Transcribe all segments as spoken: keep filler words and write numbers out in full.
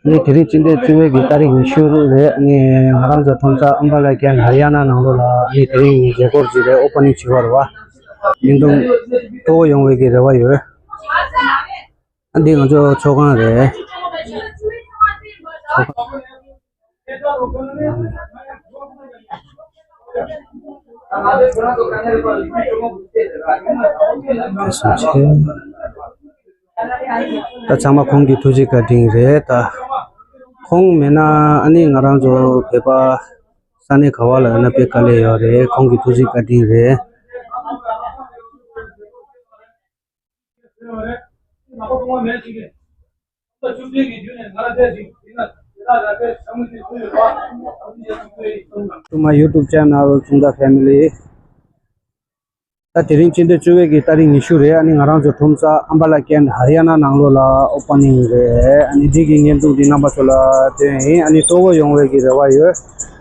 ནི་དེ་རིང་སྤྱི་ཟླ་བཅུ་པའི་གི་ཏ་རིག་ཉི་ཤུ་རེད། ནི་ང་རང་ཚོ་ཁྲོམ་ས་ཨམ་བ་ལ་ཀན་ཧ་རི་ཡ་ན་ནང་ལོགས་ལ་ནི་དེ་རིང་ནི་མཛད་སྒོ་ཅིག་རེད། ཨོ་པ་ནིང་བྱེད་པ་རེད་བ། བརྙན་ཐུང་སྤྲོ་བོ་ཡོང་བའི་གི་རེ་བ་ཡོད། ཨ་འདི་ང་ཚོ་ཚོགས་ཁང་རེད། ད་ཚང་མ་ཁོང་གི་ཐུགས་རྗེ་བཀའ་དྲིན་རེད། ད་ཁོང་མེད་ན་ཨ་ནི་ང་རང་ཚོ་བོད་པ་ས་གནས་ག་བ་ལ་ཡོད་ན་དཔེ་དཀའ་ལས་ཡོད་རེད། ཁོང་གི་ཐུགས་རྗེ་བཀའ་དྲིན་རེད། ཐུ་མ་ཡུ་ཊུབ་ཅེ་ནལ་ཚོང་བདག་ཕེ་མི་ལི། ད་དེ་རིང་སྤྱི་ཟླ་བཅུ་པའི་གི་ཏ་རིག་ཉི་ཤུ་རེད། ཨ་ནི་ང་རང་ཚོ་ཁྲོམ་ས་ཨམ་བ་ལ་ཀན་ཧ་རི་ཡ་ན་ནང་ལོགས་ལ་ཨོ་པ་ནིང་རེད། ཨ་ནི་འདི་གི་བརྙན་ཐུང་འདི་རྣམ་པ་ཚོ་ལ་སྟོན་ཡིན། ཨ་ནི་སྤྲོ་བོ་ཡོང་བའི་གི་རེ་བ་ཡོད།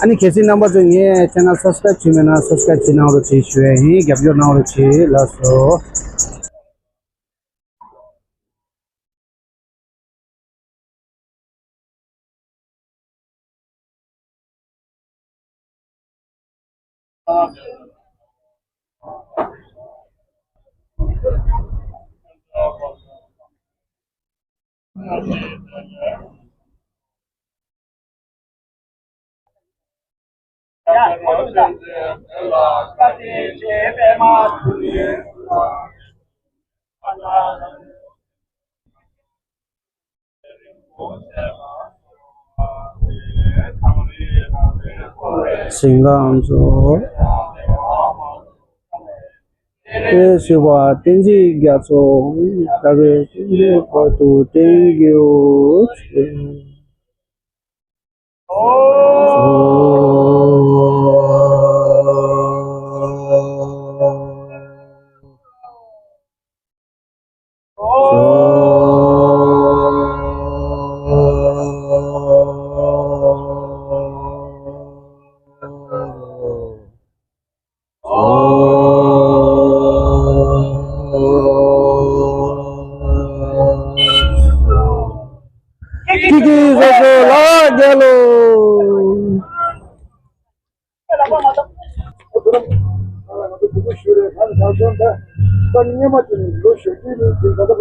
ཨ་ནི་གལ་སྲིད་རྣམ་པ་ཚོ་ངའི་ཆེ་ནལ་སབ་སི་ཀ་རེབ་བྱས་མེད་ན་སབ་སི་ཀ་རེབ་བྱེད་གནང་རོགས་བྱེད་ཞུ་ཡ་ཡིན། རྒྱབ་སྐྱོར་གནང་རོགས་བྱེད། ལགས་སོ། སིང་ག་ཨམ་ཚོ། ཨེ་སི་བ་བསྟན་འཛིན་རྒྱ་མཚོ། ད་རེས་བསྟན་འཛིན་བར་དུ་བསྟན་རྒྱུ། ཀི་ཀི་བཟོ་བཟོ་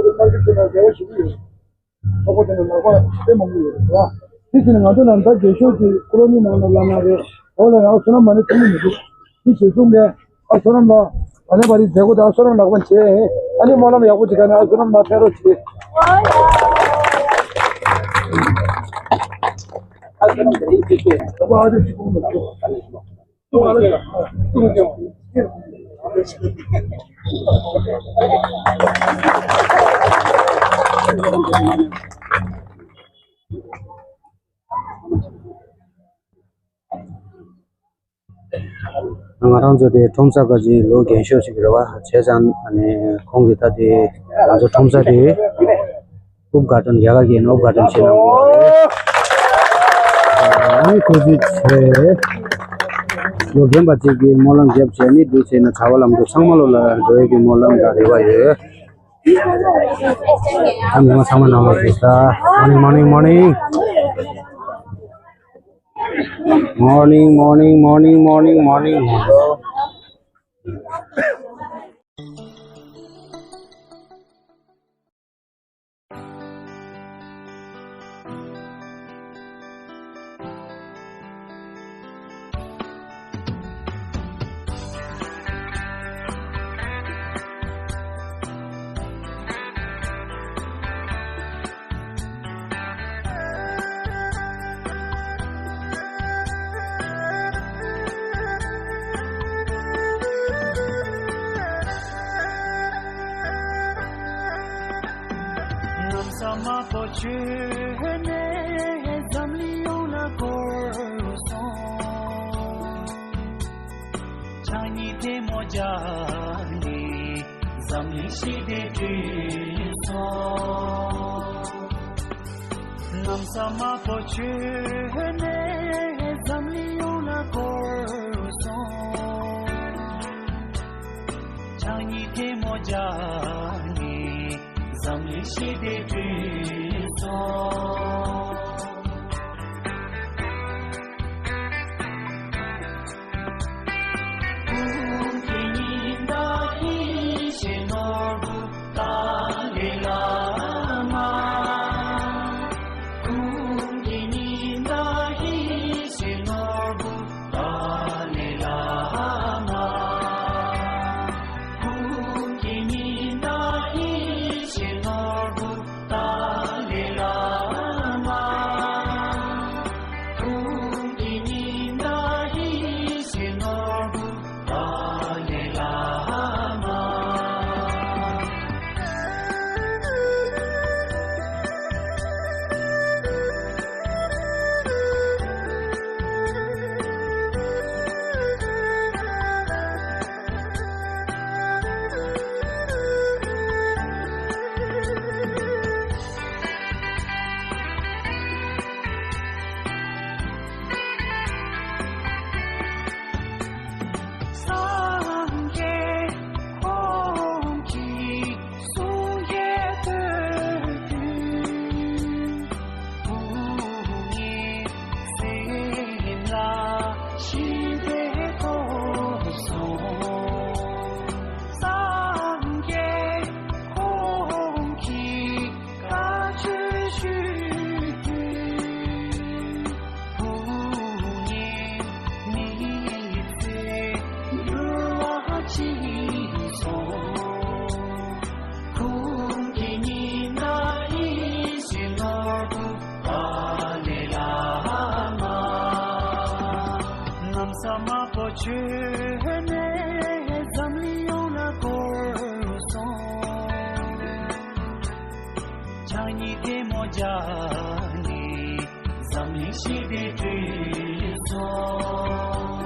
ལ་རྒྱལ་ལོ། ཨོ་ཁོ་དེ་ནི་ལག་པ་དཔེ་མང་པོ་ཡོད་རེད་བ། དེ་བཞིན་ང་ཚོ་ནང་ད་རྒྱལ་ཤོས་ཀྱི་ཀོ་ལོ་ནི་ནང་ལ་བླ་མ་རེད། འོ་ལ་ཡང་བསོད་ནམས་མ་ཎི་ཐུབ་མི་མི་འདུག་དེ་བཞིན་གསུང་མཁན་ཨ་བསོད་ནམས་ལ་བ་ལེ་བ་རི་མཛད་སྒོ་དང་བསོད་ནམས་ལག་པ་བྱས། ཨ་ནི་སྨོན་ལམ་ཡག་པོ་ཅིག་ག་ནས་ཨ་བསོད་ནམས་ལ་ཕེབས་རོགས་བྱེད། ཨ་བསོད་ནམས་དེ་རིང་ཅིག་གེ་ཨ་བ་ཨ་དེ་ཅིག་ཀུན་ལ་ཨ་ནི་ཞུ་བ། ང་རང་ཚོ་དེ་ཁྲོམ་ས་ག་ཅིག་ལོ་རྒན་ཤོས་ཤིག་རེད་བ། བྱས་ཙང་ཨ་ནི་ཁོང་གིས་ད་དེ་ང་ཚོ་ཁྲོམ་ས་དེ་ཨུབ་གྷ་ཏན་རྒྱ་གར་གྱི་ཨུབ་གྷ་ཏན་བྱེད་གནང་གི་རེད། ཨ་ནི་ཁོ་ཚོས་བྱས་ལོ་རྒན་པ་ཅིག་གིས་སྨོན་ལམ་རྒྱབ་བྱས་ནི་འདུག་བྱས་ན་གྲྭ་པ་ལམ་འགྲོ་ཚང་མ་ལོ་ལ་འགྲོ་ཡས་ཀྱི་སྨོན་ལམ་དང་རེ་བ་ཡོད། ཨ་མི་མང་ཚང་མ་ནང་ལ་འགྲོ་ས། Morning, morning, morning. Morning, morning, morning, morning, morning. ལམ་ཟབ་མ་པོ་ཆེ་ནས་འཛམ་གླིང་ཡོངས་ལ་བསྐོར་སོང་། ཕྱག་གཉིས་ཐལ་མོ་སྦྱར་ནས་འཛམ་གླིང་ཞི་བདེ་བསྐྲུན་སོང་། ལམ་ཟབ་མ་པོ་ཆེ་ནས་འཛམ་གླིང་ཡོངས་ལ་བསྐོར་སོང་། ཕྱག་གཉིས་ཐལ་མོ་སྦྱར་ནས་འཛམ་གླིང་ཞི་བདེ་བསྐྲུན་སོང་། ཆོས་ནས་འཛམ་གླིང་ཡོངས་ལ་བསྐོར་སོང་། ཕྱག་གཉིས་ཐལ་མོ་སྦྱར་ནས། འཛམ་གླིང་ཞི་བདེ་སྒྲོལ་སོང་།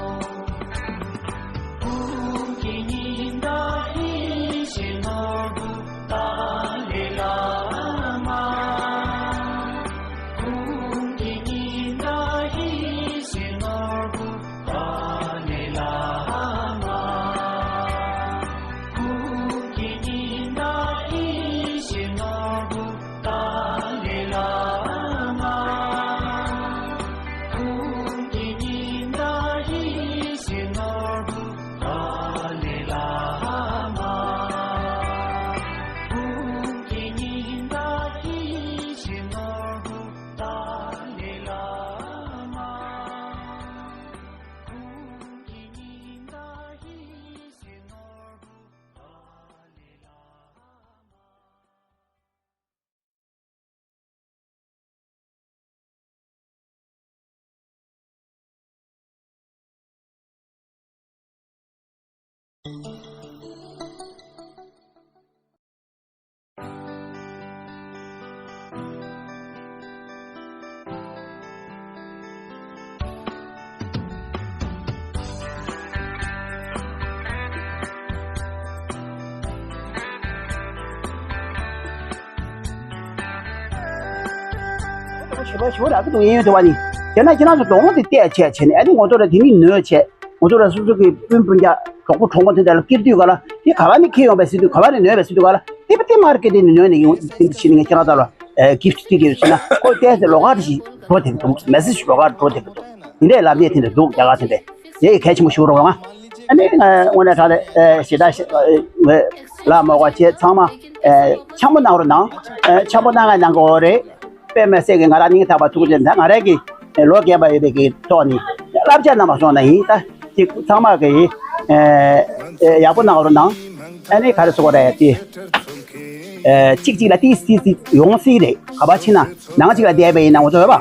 ཀུན་མཁྱེན་ཉི་ཟླ་ཡེ་ཤེས་ནོར་བུ་ཏཱ་ལའི་བླ་མ། ཀུན་མཁྱེན་ཉི་ཟླ་ཡེ་ཤེས་ནོར་བུ་ཏཱ་ལའི་བླ་མ། ཀུན་མཁྱེན་ཉི་ཟླ་ཡེ་ཤེས་ནོར་བུ་ཏཱ་ལའི་བླ་མ། ཀུན་མཁྱེན་ཉི་ཟླ་ཡེ་ཤེས་ནོར་བུ་ཏཱ་ལའི་བླ་མ། ཀུན་མཁྱེན་ཉི་ཟླ་ཡེ་ཤེས་ནོར་བུ་ཏཱ་ལའི་བླ་མ། ཀུན་མཁྱེན་ཉི་ཟླ་ཡེ་ཤེས་ནོར་བུ་ཏཱ་ལའི་བླ་མ། ཞེ་པོ་ཞེ་པོ་རག་གི་འདུག་ཡིན་ཡོད་དུ་བ་ནི། དེ་ན་ཁྱེད་རང་ཚོ་གདོང་དེ་བལྟས་བྱས་བྱས་ནས་ཨ་ནི་ང་ཚོ་ལ་དེ་ནི་ནོས་བྱས། ང་ཚོ་ལ་སོ་སོ་གི་སྤུན་སྤུན་ཀྱག་གྲོགས་པོ་གྲོགས་མོ་དེ་འདྲ་ལ་སྐྱེལ་དུས་ག་ལ་དེ་ག་བ་ནས་ཁྱེར་ཡོང་བའི་སྲིད་དུས་ག་བ་ནས་ནོས་པའི་སྲིད་དུས་ག་ལ་དེ་པ་དེ་མར་ཀེ་དེ་ནས་ནོས་ནས་ཡོང་དེ་འདྲ་བྱས་ནས་ངས་ཁྱེད་རང་ཚོ་ལ་གིཕ་ཊི་དེ་གི་ཟེར་ན་ཁོ་བལྟས་ཏེ་ལོགས་ཀ་རེ་ཞིག་འགྲོ་དེ་གི་འདུག་མེ་སེ་ཇི་ལོགས་ཀ་འགྲོ་དེ་གི་འདུག་དེ་འདྲའི་ལམ་ནས་དེ་འདྲ་འདུག་རྒྱ་གར་དེ་འདྲ་དེ་ཡི་གལ་ཆེན་པོ་ཞིག་རེད་བ། ཨ་ནི་ང་དངོས་གནས་དྲང་གནས་ཞེ་དྲག་ཞེ་ལ་མོ་ག་བྱས་ཚང་མ་འཆམ་པོ་གནང་རོགས་གནང་། འཆམ་པོ་གནང་ང་གནང་དགོས་རེད། དཔེ་མི་སྲིད་ཀྱི་ང་རང་སྙིང་ཐག་པ་ཐུགས་རྗེ་ཆེ། ད་ང་རང་གི་ལོ་རྒན་པ་ཡོད་པའི་གི་ཐོག་ནས་བསླབ་བྱ་གནང་བ་སོང་ན་ཡིན། ད་ཅིག་ཚང་མ་གི་ཡག་པོ་གནང་རོགས་གནང་། ཨ་ནི་ག་རེ་ཟེར་དགོས་རེད་དེ། གཅིག་གཅིག་ལ་ཏིས་ཏིས་ཏིས་ཡོང་སྲིད་རེད། ག་པར་ཕྱིན་ན་ནང་གཅིག་ལ་བསྡད་པ་ཡིན་ན་ང་ཚོ་ཡོད་པ་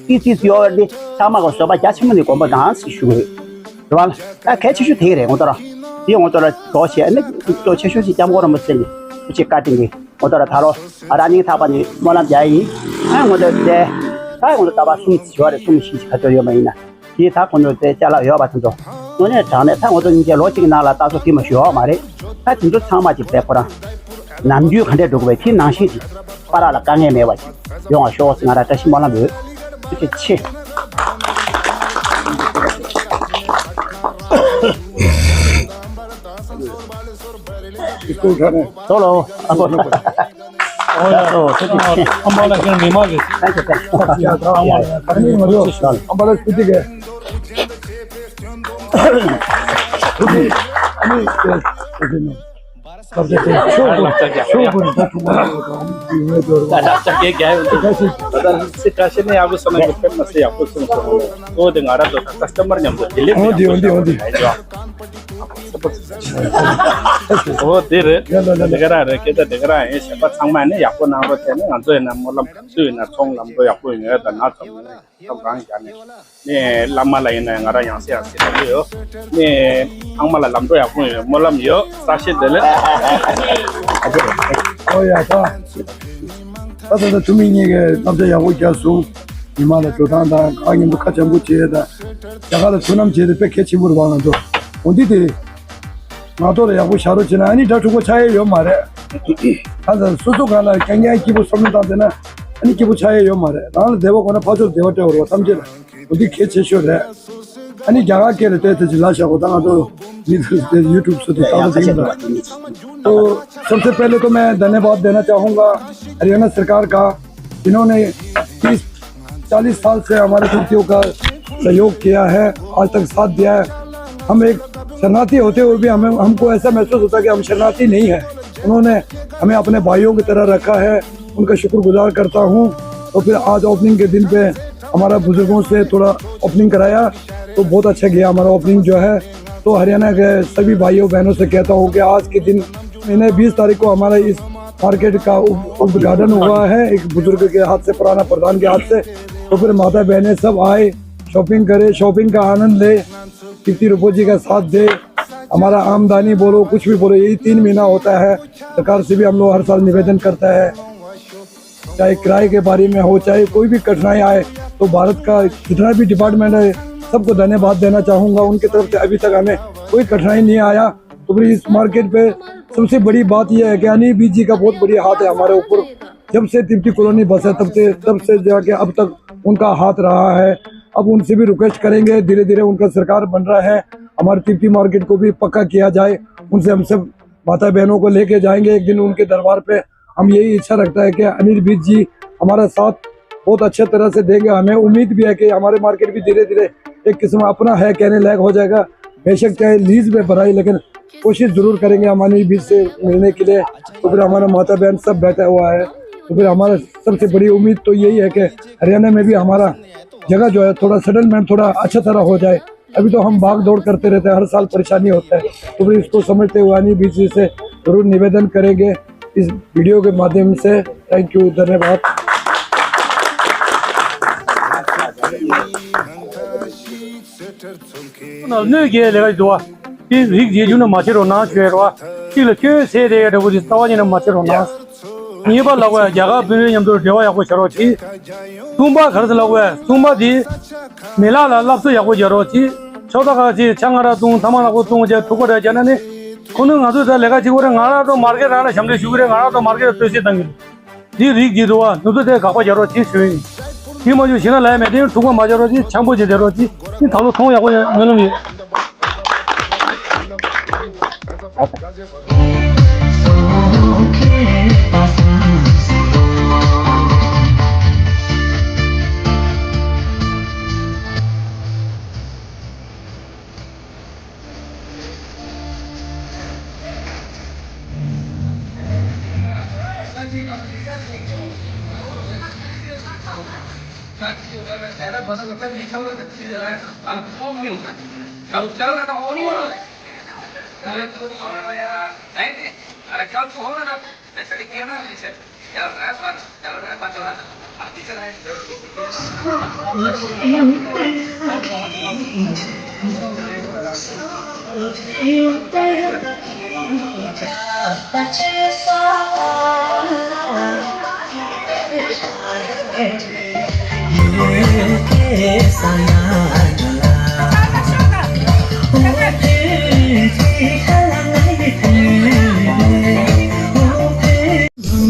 ཏིས་ཏིས་ཡོད་རེད། དེ་ཚང་མ་གི་བཟོད་པ་རྒྱ་ཆེན་པོ་ནས་དགོངས་པ་དང་ཞུ་གི་རེད། རེད་བ། ད་གལ་ཆེ་ཤོས་དེ་རེད་ང་ཚོ་ར། དེ་ང་ཚོ་ར་གྲོགས་བྱས་ཨ་ནི་གཙོ་ཆེ་ཤོས་ཤིག་སྐྱབས་མགོན་རིན་པོ་ཆེ་ནས་ཐུགས་རྗེ་བཀའ་དྲིན་གྱིས། ང་ཚོ་ལ་ད་རོ་ཨ་ར་སྙིང་ཐག་པ་ནས་སྨོན་ལམ་རྒྱག་ཡིན། ཨ་ང་ཚོ་དེ་ད་ང་ཚོ་ད་བར་གསུམ་བྱས་པ་རེད། གསུམ་བཞི་ཞིག་ཁ་ཐོར་ཡོད་མ་ཡིན་ན་དེ་ད་ཁོ་ཚོ་དེ་ཅ་ལག་ཡོད་པ་དེ་ཚོ་དངོས་གནས་དྲང་གནས་ད་ང་ཚོ་སྙིང་རྗེ་ལོ་གཅིག་གི་ནང་ལ་ད་ཚོ་དེ་མ་ཞུ་ཡོད་མ་རེད། ད་དེ་ཚོ་ཚང་མ་ཅིག་བས་ཁོ་རང་ནམ་རྒྱུན་ག་འདྲས་འགྲོ་དགོས་པའི་དེ་ནང་བཞིན་ཅིག་པ་ར་ལ་དཀའ་ངལ་མེད་པ་ཅིག་ཡོང་བ་ཤོག་ཟེར་ང་རང་བཀྲ་ཤིས་སྨོན་ལམ་ཡོད། ཐུགས་རྗེ་ཆེ། ཐོག་ལོ། ཨ་ཁོ། ཨོ་ཡ། ཨོ་ཐུགས་རྗེ་ཆེ། ཨམ་བ་ལ་ཁྱེད་མི་མང་གི། ཐེང་ཀྱུ་ཐེང་ཀྱུ། ཨམ་བ་ལ་སྐུ་དེ་ག། ཨ་ནི་བཀྲ་ཤིས་ནས་ཡག་པོ་སོང་ན་ཕེབས་མ་སྲིད་ཡག་པོ་སོང་སོང་། ཨོ་དེ་ང་རང་ཚོ་ད་ཀ་སི་ཊ་མར་མཉམ་དུ་དེ་ལེགས། འོ་དེ་འོ་དེ་འོ་དེ། འོ་དེ་རེད། དེ་ག་རང་རེད། སྐད་ཆ་དེ་ག་རང་ཡིན། གཞན་པ་ཚང་མ་ནི་ཡག་པོ་གནང་རོགས་བྱས་ནས་ང་ཚོ་ཡིན་ན་སྨོན་ལམ་སུ་ཡིན་ན་ཚོང་ལམ་འགྲོ་ཡག་པོ་ཡོང་ཡ་དང་ན་ཚ་མོ་ཐབས་གང་བཞག་ནས། ནས་བླ་མ་ལ་ཡིན་ན་ང་རང་ཡང་སེ་ཡང་སེ་ལབ་ཀྱི་ཡོད། ནས་ཚང་མ་ལ་ལམ་འགྲོ་ཡག་པོ་ཡོད་སྨོན་ལམ་ཡོད། བཀྲ་ཤིས་བདེ་ལེགས། ཨོ་ཡ་ད། ད་ད་ད་ཐུ་མི་གཉིས་ཀས་བསླབ་བྱ་ཡག་པོ་བརྒྱབ་སོང་། ཉི་མ་ལ་འགྲོ་སྟངས་དང་ཁ་མཉམ་དུ་ཁ་བྱང་པོ་བྱེད་དང་། རྒྱ་གར་ལ་མཚོ་གནམ་བྱེད་དེ་དཔེ་གལ་ཆེན་པོ་རེད་བ་ང་ཚོ། འོ་འདི་དེ། ང་ཚོ་ལ་ཡག་པོ་བཞག་རོགས་བྱེད་ན་ཨ་ནི་དགྲ་འཁྲུག་པོ་ཆགས་ཡས་ཡོད་མ་རེད། ཨ་ད་སོ་སོ་གང་ལ་རྐྱང་རྐྱང་སྐྱིད་པོ་བསམ་བློ་བཏང་བསྡད་ན་ཨ་ནི་སྐྱིད་པོ་ཆགས་ཡས་ཡོད་མ་རེད། རང་ལ་བདེ་བ་དགོས་ན་ཕར་ཕྱོགས་བདེ་བ་སྤྲད་དགོས་རེད་བ་ཐམས་ཅད་ལ། འོ་འདི་གལ་ཆེ་ཤོས་རེད། ཨ་ནི་རྒྱ་གར་སྐད་ལ་བལྟས་ཚེ་ཅིག་ལ་བཞག་གོ་ད་ང་ཚོ་མི་ཚོ་དེ་ཡུ་ཊུབ་སུ་དེ་ཡ་ཡ་ཁ་ཆེ་འདུག་བ་དེ་ནི། तो सबसे पहले तो मैं धन्यवाद देना चाहूँगा हरियाणा सरकार का, जिन्होंने तीस चालीस साल से हमारे कुर्तियों का सहयोग किया है, आज तक साथ दिया है। हम एक शरणार्थी होते हुए भी हमें, हमको ऐसा महसूस होता है कि हम शरणार्थी नहीं है। उन्होंने हमें अपने भाइयों की तरह रखा है, उनका शुक्रगुजार करता हूँ। तो फिर आज ओपनिंग के दिन पे हमारा बुजुर्गों से थोड़ा ओपनिंग कराया, तो बहुत अच्छा गया हमारा ओपनिंग जो है। तो हरियाणा के सभी भाइयों बहनों से कहता हूँ कि आज के दिन इन्हें बीस तारीख को हमारा इस मार्केट का उद-, उद्घाटन हुआ है एक बुजुर्ग के हाथ से, पुराना प्रधान के हाथ से। तो फिर माता बहनें सब आए, शॉपिंग करें, शॉपिंग का आनंद लें। तिप्ती रिपोजी का साथ दे। हमारा आमदनी बोलो, कुछ भी बोलो, यही तीन महीना होता है। सरकार से भी हम लोग हर साल निवेदन करता है, चाहे किराए के बारे में हो, चाहे कोई भी कठिनाई आए, तो भारत का जितना भी डिपार्टमेंट है, सबको धन्यवाद देना चाहूँगा। उनकी तरफ से अभी तक हमें कोई कठिनाई नहीं आया। तो फिर इस मार्केट पे सबसे बड़ी बात यह है कि अनिल बीज जी का बहुत बड़ी हाथ है हमारे ऊपर। जब से तिप्ती कॉलोनी बसा, तब से, तब से जाके अब तक उनका हाथ रहा है। अब उनसे भी रिक्वेस्ट करेंगे, धीरे धीरे उनका सरकार बन रहा है, हमारे तिप्ती मार्केट को भी पक्का किया जाए। उनसे हम सब माता बहनों को लेके जाएंगे एक दिन उनके दरबार पे। हम यही इच्छा रखता है कि अनिल बीज जी हमारा साथ बहुत अच्छे तरह से देंगे। हमें उम्मीद भी है कि हमारे मार्केट भी धीरे धीरे एक किस्म अपना है कहने लायक हो जाएगा। बेशक चाहे लीज पे भराई, लेकिन कोशिश जरूर करेंगे हम अनिल बीज से मिलने के लिए। तो फिर हमारा माता बहन सब बैठा हुआ है, तो फिर हमारा सबसे बड़ी उम्मीद तो यही है कि हरियाणा में भी हमारा जगह जो है, थोड़ा सेटलमेंट थोड़ा अच्छा तरह हो जाए। अभी तो हम भाग दौड़ करते रहते हैं, हर साल परेशानी होता है। तो फिर इसको समझते हुए अनिल बीज जी से जरूर निवेदन करेंगे इस वीडियो के माध्यम से। थैंक यू, धन्यवाद। གནོད་སྐྱེལ་ལས་ཀ་ཞིག་འདུག་བ། དེ་རིགས་རྗེས་འཇུག་ནི་མ་བྱེད་རོགས་གནང་ཞུ་ཡ་རོགས། གཅིག་ལ་སྐྱོན་ཟེར་དེ་ཡ་འདྲ་པོ་དེ་རྩ་བ་ཉིད་ནས་མ་བྱེད་རོགས་གནང་། གཉིས་པ་ལབ་དགོས་ཡ། རྒྱ་གར་སྤུན་རེ་མཉམ་དུ་འབྲེལ་བ་ཡག་པོ་བྱེད་རོགས་གྱིས། གསུམ་པ་ག་རེ་ཟེར་ལབ་དགོས་ཡ། གསུམ་པ་དེ་མི་ལག་ལ་སློབ་གསོ་ཡག་པོ་རྒྱག་རོགས་གྱིས། ཕྱོགས་མཐའ་ཁག་ཅིག་ཆང་ང་ར་བཏུང་། ཐ་མག་ནག་པོ་བཏུང་བྱས་འཁྲུག་པ་འདྲ་བྱས་ན་ནི། ཁོ་ནི་ང་ཚོས་ད་ལས་ཀ་བྱེད་དགོས་རེད། ང་རང་ཚོ་མར་ཀེ་རང་ལ་ཞབས་འདྲེན་ཞུ་གི་རེད། ང་རང་ཚོ་མར་ཀེ་ལ་བསྟོད་ཚིག་བཏང་གི་རེད། འདི་རིགས་ཀྱི་རུ་བ་ནུ་ཚོ་དེ་དགག་པ་རྒྱག་རོགས་གྱིས་ཞུ་ཡིན། དེ་མ་བྱུང་ཞིག་ན་ལས་མེད་དེ་འཁྲུག་པ་མ་བྱེད་རོགས་གྱིས། འཆམ་པོ་བྱེད་བསྡད་རོགས་གྱིས། དེ་ད་ལོ་མཐོང་ཡག་པོ་ཡོད་སྨོན་ལམ་ཡོད། ནང་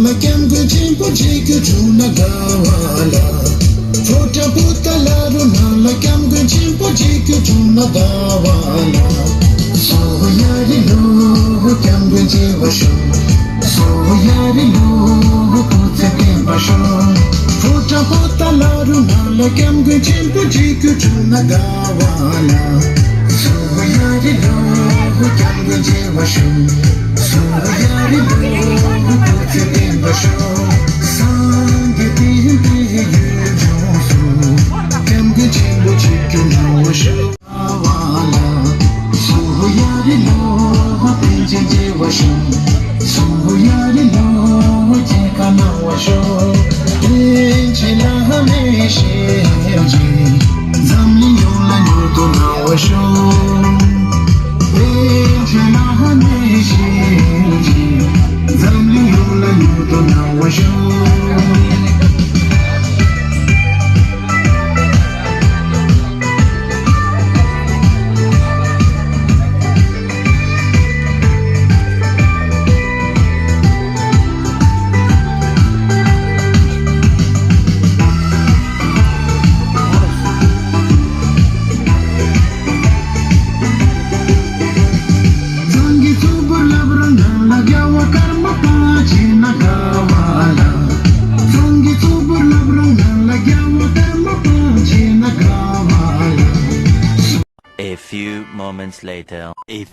ལ་སྐྱབས་མགོན་ཆེན་པོ་མཇལ་རྒྱུ་བྱུང་ན་དགའ་བ་ལ། ཕོ་བྲང་པོ་ཏཱ་ལ་རུ་ནང་ལ་སྐྱབས་མགོན་ཆེན་པོ་མཇལ་རྒྱུ་བྱུང་ན་དགའ་བ་ལ། སོ་ཡ་རི་ལོ་སྐྱབས་མགོན་མཇལ་བར་ཤོག་སོ་ཡ་རི་ལོ་སྐུ་ཚེ་བརྟན་པར་ཤོག་ཕོ་བྲང་པོ་ཏཱ་ལ་རུ་ནང་ལ་སྐྱབས་མགོན་ཆེན་པོ་མཇལ་རྒྱུ་བྱུང་ན་དགའ་བ་ལ། སོ་ཡ་རི་ལོ་སྐྱབས་མགོན་མཇལ་བར་ཤོག་སོ་ཡ་རི་ལོ་སྐུ་ཚེ་བརྟན་པར་ཤོག་སངས་རྒྱས་བསྟན་པའི་ཡུལ་ལྗོངས་སུ། སྐྱབས་མགོན་ཆེན་པོ་མཇལ་རྒྱུ་གནང་བར་ཤོག་བ་ལ། སོ་ཡ་རི་ལོ་པཎ་ཆེན་མཇལ་བར་ཤོག་སོ་ཡ་རི་ལོ་མཇལ་ཁ་གནང་བར་ཤོག་པཎ་ཆེན་བླ་མའི་ཞལ་གྱིས། འཛམ་གླིང་ཡོངས་ལ་མྱུར་དུ་གནང་བར་ཤོག་པཎ་ཆེན་བླ་མའི་ཞལ་གྱིས། འཛམ་གླིང་ཡོངས་ལ་མྱུར་དུ་གནང་བར་ཤོག་ཚང་གི་གཙུག་པོར་བསླབ་རོགས་གནང་ལ། རྒྱལ་བ་ཀརྨ་པ་མཇལ་ན་དགའ་བ་ལ། ཚང་གི་གཙུག་པོར་བསླབ་རོགས་གནང་ལ། རྒྱལ་བ་ཀརྨ་པ་མཇལ་ན་དགའ་བ་ལ། A few moments later. If